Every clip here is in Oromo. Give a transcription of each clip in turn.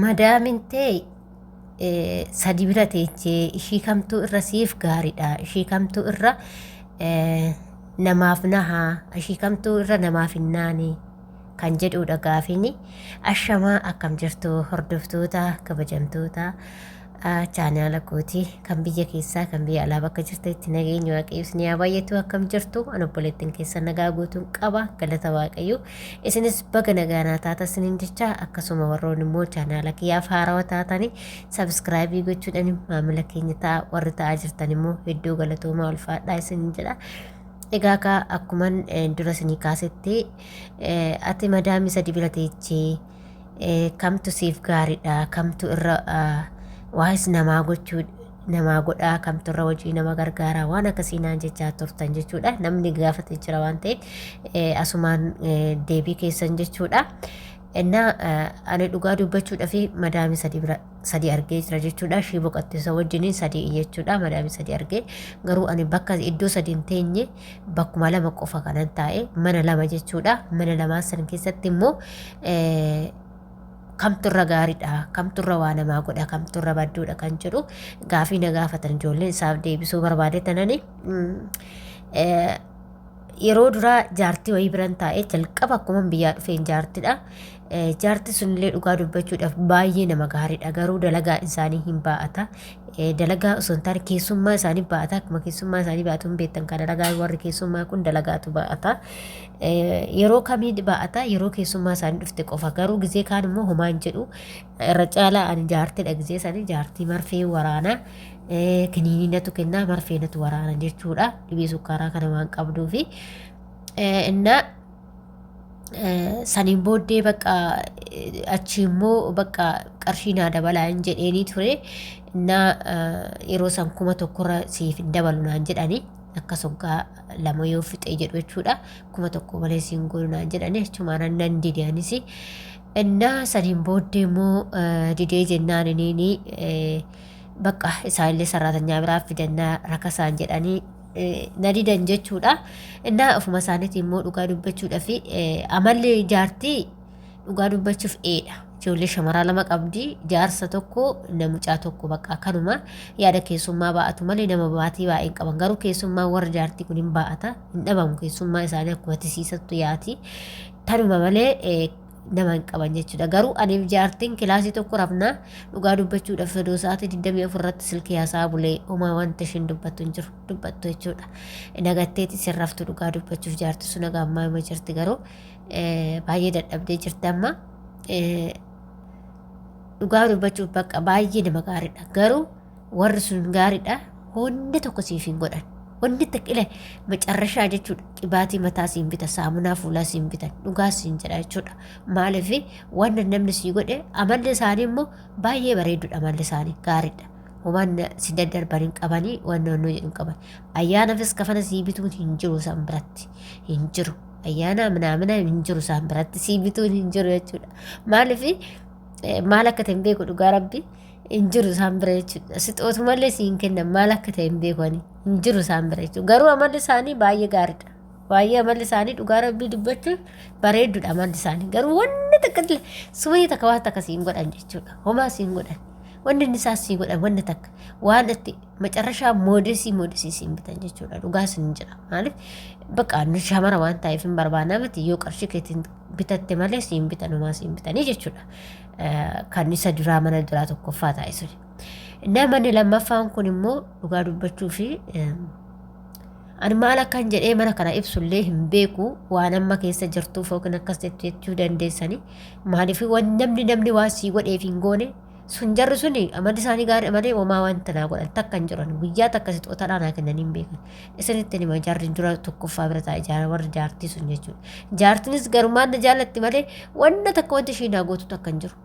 Madaamin tee sadi bira teechee ishii kamtuu irra siif gaariidha, ishii kamtuu irra namaaf nahaa, ishii kamtuu irra namaaf hin naane kan jedhuudha gaafini. Ashamaa, akkam jirtu hordoftoota kabajamtoota chaanaala kooti, kan biyya keessaa, kan biyya alaa, bakka jirtanitti nageenyi Waaqayyo isin haa baay'atu. Akkam jirtu? An obboleettiin keessan nagaa guutuun qaba, galata Waaqayyo. Isinis baga nagaa naa taata isiniin jecha. Akkasuma warroonni immoo chaanaala kiyyaaf haarawa taatanii subscribe gochuudhaan maamila keenya ta'a. Warri ta'aa jirtan immoo hedduu galatoomaa, ulfaadhaa isiniin jedha. Egaa kaa akkuman dura isinii kaasetti, ati madaamii sadi bira teechee kamtu siif gaariidha, kamtu irra waa'is namaa gochuu namaa godhaa, kamtu irra hojii nama gargaaraa, waan akkasii naan jechaa turtan jechuudha. Namni gaafate jira waan ta'eef asumaan deebii keessan jechuudha. Innaa ani dhugaa dubbachuudhaaf madaamii sadi bira sadi argee jira jechuudha. Ishii boqotte isa wajjiniin sadi jechuudha. Madaamii sadi argee, garuu ani bakka iddoo sadi hin teenye, bakkuma lama qofa kanan taa'e, mana lama jechuudha. Mana lamaan san keessatti immoo kamtu irra gaariidha, kamtu irra waa namaa godha, kamtu irra badduudha kan jedhu gaafii na gaafatan ijoolleen, isaaf deebisuu barbaade tanani. Yeroo duraa jaartii wayii biran taa'ee jalqaba akkuma biyyaa dhufeen jaartidha. Jaarti sunillee dhugaa dubbachuudhaaf baay'ee nama gaariidha. Garuu dalagaa isaanii hin baa'ata. Dalagaa osoo hin taane keessummaa isaanii baa'ata. Akkuma keessummaa isaanii baa'atu hin beektan kan dalagaa warri keessummaa kun dalagaatu baa'ata. Yeroo kamii baa'ata? Yeroo keessummaa isaanii dhufte qofa. Garuu gizee kaan immoo homaa hin jedhu. Irra caalaa ani jaartidha gizee sanii, jaartii marfee waraanaa. Kiniinii natu kennaa, marfee natu waraana jechuudha. Dhibee sukkaaraa kana waan qabduufi. Innaa saniin booddee bakka achi immoo bakka qarshii naa dabalaa hin jedheenii ture. Innaa yeroo san 1000rra siif hin dabalu naan jedhani. Akka soggaa 2 yoo fixee jedhu jechuudha. 1000 malee siin godhu naan jedhani, achumaan nan dide anis. Innaa saniin booddee immoo didee jennaan iniini bakka isaanillee sarraatanyaa biraa fidannaa rakasaan jedhanii na didan jechuudha. Innaa ofuma isaaniitiin immoo dhugaa dubbachuudhaaf amalli jaartii dhugaa dubbachuuf eedha. Ijoollee shamaraa lama qabdi, jaarsa tokko, namucaa tokko, bakka kanuma yaada keessummaa baa'atu malee nama baatii baay'een qaban. Garuu keessummaan warra jaartii kun hin baa'ata, hin dhabamu, keessummaa isaanii akkuma tisiisattu yaati. Tanuma malee nama hin qaban jechuudha. Garuu aniif jaartiin kilaasii tokko rafnaa, dhugaa dubbachuudhaaf odoo sa'aatii 24 irratti silkii haasaa bulee homaa wanta ishiin dubbattu hin jiru dubbattu jechuudha. Nagatteeti isin raftu. Dhugaa dubbachuuf jaarti sun haga ammaa hima jirti, garuu baay'ee dadhabdee jirti amma. Dhugaa dubbachuuf bakka baay'ee nama gaariidha. Garuu warri sun gaariidha, wanni tokko siif hin godhan. Wanni takka ile macarrashaa jechuudha. Qibaatii mataa siin bitan, saamunaa fuulaa siin bitan, dhugaa siin jedha jechuudha. Maaliif wanna namni sii godhe, amalli isaanii immoo baay'ee bareedudha, amalli isaanii gaariidha. Homaan si daddarban hin qabanii, wanna wannoo jedhu hin qaban. Ayyaanaafis kafana sii bituun hin jiru isaan biratti, hin jiru. Ayyaana minaamina hin jiru isaan biratti, sii bituun hin jiru jechuudha. Maaliif maal akka ta'e hin beeku, dhugaa rabbi. Hin jiru isaan bira jechuudha. Sixootumallee si hin kennan, maal akka ta'e hin beeku ani. Hin jiru isaan bira jechuudha. Garuu amalli isaanii baay'ee gaariidha. Baay'ee amalli isaanii dhugaa rabbii dubbachuun bareedduudha amalli isaanii. Garuu wanni takka illee sumayii takka waan takka si hin godhan jechuudha. Homaa si hin godhan. Wanni inni isaas si godhan wanni takka waan itti macarrashaa moodesii moodesii si hin bitan jechuudha. Dhugaa sin hin jira. Maaliif bakka nu shamara waan ta'eef hin barbaannaa miti, yoo qarshii keetiin bitatte malee si hin bitan, homaa si hin bitanii jechuudha. Kan isa duraa mana duraa tokkoffaa taa'e suni. Namni lammaffaan kun immoo dhugaa dubbachuu fi ani maal akkan jedhee mana kana ibsullee hin beeku, waan amma keessa jirtuuf yookiin akkas jechuu dandeessanii. Maaliif waan namni namni waan sii godheef hin goone sun, jarri suni amalli isaanii gaarii malee homaa wanta naa godhan takka hin jiran, guyyaa takka sixootaadhaa naa kennanii hin beekan. Isinitti hima, jarri dura tokkoffaa bira taa'e jaara warri jaartii sun jechuudha. Jaartinis garumaan na jaallatti malee wanna takka wanti ishii naa gootu takka hin jiru.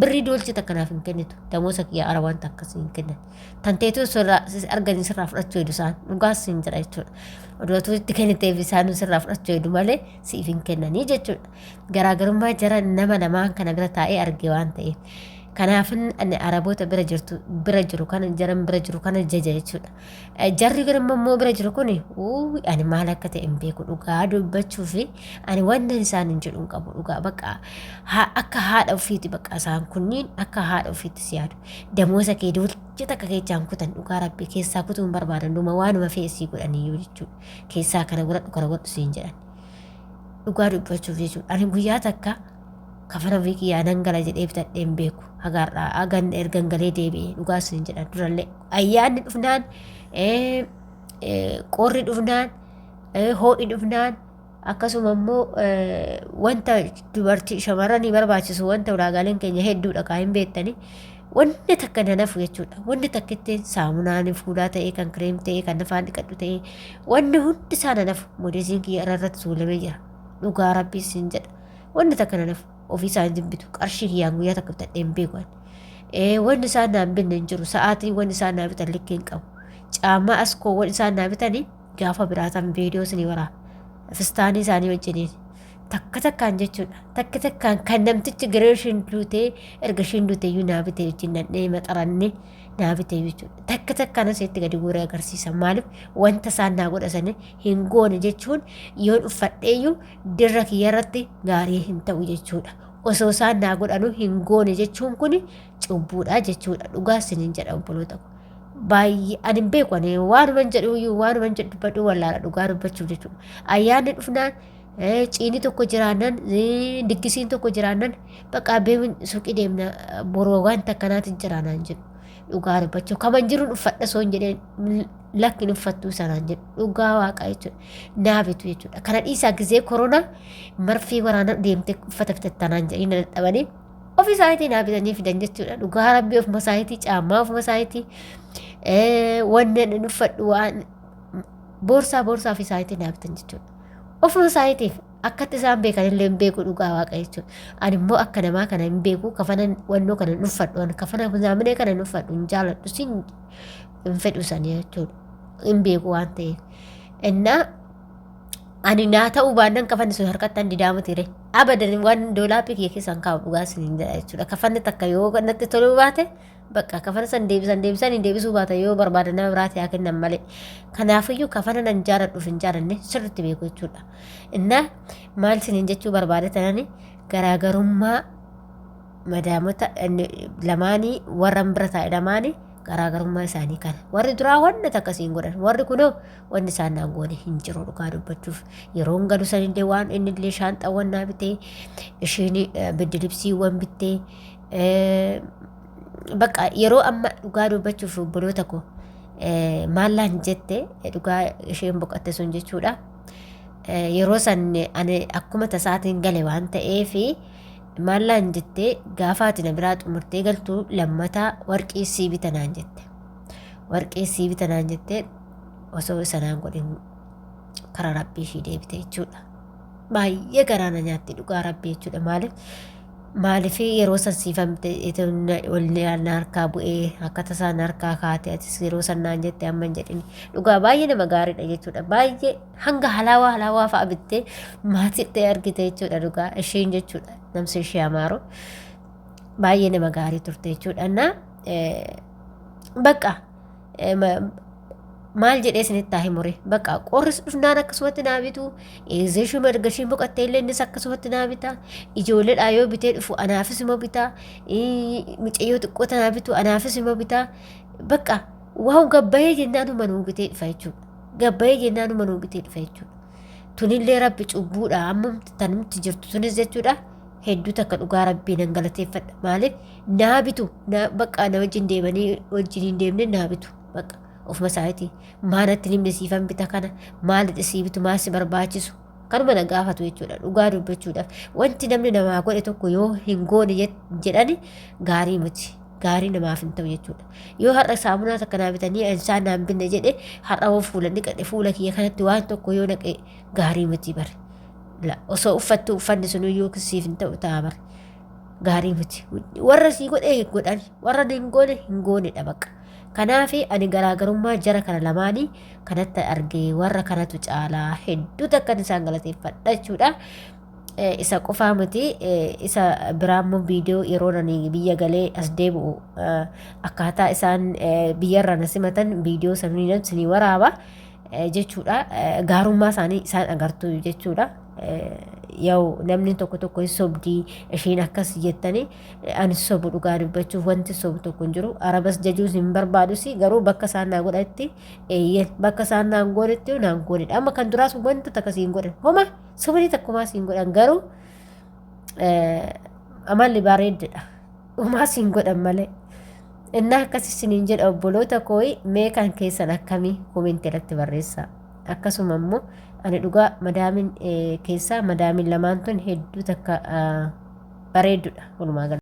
Birrii doolchi takka naaf hin kennitu. Damoosa kiyya ara wanta akkasii hin kennan. Tanteetuu sirraa arganii sirraa fudhachuu hedu isaan, dhugaas hin jira jechuudha. Odootuu itti kenniteef isaan sirraa fudhachuu hedu malee siif hin kennanii jechuudha. Garaagarummaa jara nama lamaan kana bira taa'ee arge waan ta'eef. Kanaafin ani Araboota bira jirtu bira jiru kana jaran bira jiru kana jaja jechuudha. Jarri kun immoo bira jiru kun ani maal akka ta'e hin beeku dhugaa dubbachuu fi ani wanta isaan hin jedhu hin qabu dhugaa bakka akka haadha ofiiti bakka isaan kunniin akka haadha ofiitti si yaadu. Damoosa kee duulcha takka keessaan kutan dhugaa rabbii keessaa kutuu hin barbaadan dhuma waanuma fe'e sii godhaniyyuu jechuudha. Keessaa kana godhadhu kana godhu siin jedhan. Dhugaa dubbachuuf jechuudha. Ani guyyaa takka kafana ofii kiyyaa nan gala jedhee bitadhee hin beeku. Hagaarraa hagan ergan galee deebi'e dhugaa siin jedha durallee. Ayyaanni dhufnaan qorri dhufnaan ho'i dhufnaan akkasuma immoo wanta dubartii shamarranii barbaachisu wanta ulaagaaleen keenya hedduudha kaa hin beektani. Wanni takka nan hafu jechuudha. Wanni takka ittiin saamunaan fuulaa ta'ee kan kireem ta'ee kan afaan dhiqadhu ta'ee wanni hundi isaa nan hafu modeesiin kiyya irra irratti tuulamee jira. Dhugaa rabbii siin jedha. Wanni takka nan hafu ofii isaan hin bitu qarshii kiyyaan guyyaa takka bitadhee hin beeku ani. Wanni isaan naan binne hin jiru. Sa'aatii wanni isaan naa bitan likkii hin qabu. Caammaa as koo wanni isaan naa bitanii gaafa biraatan viidiyoo isinii waraaba. Fistaanii isaanii wajjiniin. Takka takkaan jechuudha. Takka takkaan kan namtichi garee ishiin duutee erga ishiin duutee iyyuu naa bitee wajjin nadhee maxaranne naa bitee jechuudha. Takka takkaan asitti gadi guuree agarsiisa. Maaliif wanta isaan naa godhasanii hin goone jechuun yoon uffadheeyyuu dirra kiyya irratti gaarii hin ta'u jechuudha. Osoo isaan naa godhanu hin goone jechuun kun cubbuudha jechuudha. Dhugaa isiniin jedha obboloota koo. Baay'ee ani hin beeku ani waanuman jedhu iyyuu waanuman jedhu dubbadhu wallaala dhugaa dubbachuuf jechuudha. Ayyaanni dhufnaan ciini tokko jiraannan diggisiin tokko jiraannan bakka beemin suuqii deemna boroo wanta akkanaati jiraanaan jedhu. Dhugaa dubbachuu kaman jiruun uffadha osoo hin jedheen lakki hin uffattuu sanaan jedhu dhugaa waaqaa jechuudha. Naa bitu jechuudha. Kana dhiisaa gizee koronaa marfii waraana deemtee uffata bitattanaan jedhanii na dadhabanii ofii isaaniitii naa bitanii fidan jechuudha. Dhugaa rabbii ofuma isaaniitii caammaa ofuma isaaniitii wanni ani uffadhu waan boorsaa boorsaa ofii isaaniitii naa bitan jechuudha. Ofuma isaaniitiif akkatti isaan beekan illee hin beeku dhugaa waaqa jechuudha. Ani immoo akka namaa kana hin beeku kafana wannoo kana hin uffadhu ani kafana zaaminee kana hin uffadhu hin jaaladhu sin hin fedhu sanii jechuudha. Hin beeku waan ta'eef. Innaa ani naa ta'uu baannaan kafanni sun harkatti an didaa miti ree. Abadan waan doolaappii kiyya keessa hin kaa'u dhugaa sin hin jedha jechuudha. Kafanni takka yoo natti toluu baate bakka kafana san deebisan deebisan hin deebisuu baata yoo barbaada nama biraati haa kennan malee. Kanaafiyyuu kafana nan jaaladhuuf hin jaalanne sirriitti beeku jechuudha. Innaa maal siniin jechuu barbaade tanani garaagarummaa madaamota lamaanii warra bira taa'e lamaanii garaagarummaa isaanii kana. Warri duraa wanna takka siin godhan warri kunoo wanni isaan naan goone hin jiru dhugaa dubbachuuf. Yeroon galu sanillee waan innillee shaanxaawwan naa bitee ishiin biddilibsiiwwan bittee bakka yeroo amma dhugaa dubbachuuf obboloota koo maallaan jette dhugaa isheen boqotte sun jechuudha. Yeroo san ani akkuma tasaatiin gale waan ta'eef maallaan jette gaafa ati na biraa xumurtee galtu lammataa warqii sii bita naan jette. Warqii sii bita naan jette osoo isa naan godhin karaa rabbii ishii deebite jechuudha. Baay'ee garaa na nyaatti dhugaa rabbii jechuudha. Maaliif maaliif yeroo san siifamte na harkaa bu'ee akka tasaa na harkaa kaate atis yeroo san naan jette amma hin jedhin dhugaa baay'ee nama gaariidha jechuudha. Baay'ee hanga halaawaa halaawaa fa'a bittee maatiitti argite jechuudha dhugaa isheen jechuudha namsi ishee amaaru baay'ee nama gaarii turte jechuudha. Na bakka maal jedhee isinitti haa himure bakka qorris dhufnaan akkasumatti naa bitu eegzeeshuma erga ishiin boqottee illee innis akkasumatti naa bita ijoolleedhaa yoo bitee dhufu anaafis immoo bita mucayyoo xiqqoo tanaa bitu anaafis immoo bita bakka waan gabbayee jennaan nuu bitee dhufa jechuudha gabbayee jennaan nuu bitee dhufa jechuudha tunillee rabbi cubbuudha ammamti tanumti jirtu tunis jechuudha hedduu takka dhugaa rabbii nan galateeffadha maaliif naa bitu na bakka na wajjin deemanii wajjin hin deemne naa bitu bakka ofuma isaaniitii maanatti himne siifan bita kana maal sii bitu maal si barbaachisu kanuma na gaafatu jechuudha dhugaa dubbachuudhaaf wanti namni namaa godhe tokko yoo hin goone jedhani gaarii miti gaarii namaaf hin ta'u jechuudha yoo har'a saamunaa takka naa bitanii isaan naan binne jedhe har'a hoo fuula dhiqadhe fuula kiyya kanatti waan tokko yoo naqe gaarii miti bare La, osoo uffattu uffanni sun iyyuu siif hin ta'u ta'a bare gaarii miti warra sii godhe godhan warra hin goone hin goonedha bakka. Kanaaf ani garaagarummaa jara kana lamaanii kanatti argee warra kanatu caalaa hedduu takkan isaan galateeffadha jechuudha. Isa qofaa miti, isa biraa immoo viidiyoo yeroo ani biyya galee as deebi'u akkaataa isaan biyyarraa na simatan viidiyoo sanii isinii waraaba jechuudha. Gaarummaa isaanii isaan agartu jechuudha. Yaa'u namni tokko tokko hin sobdii ishiin akkas jettanii, ani sobu dhugaa dubbachuuf wanti sobu tokko hin jiru. Arabas jajuus hin barbaadus, garuu bakka isaan naa godhanitti eeyyeen, bakka isaan naan goonetti naan goonedha. Amma kan duraas wanta takka siin godhan, homa sobanii takkumaa siin godhan, garuu amalli bareeddadha. Homaa siin godhan malee. Innaa akkas isiniin jedha obboloota kooyi, mee kan keessan akkamii comment irratti barreessaa. Akkasuma immoo ani dhugaa madaamin keessaa madaamin lamaan tun hedduu takka bareeddudha walumaa gala.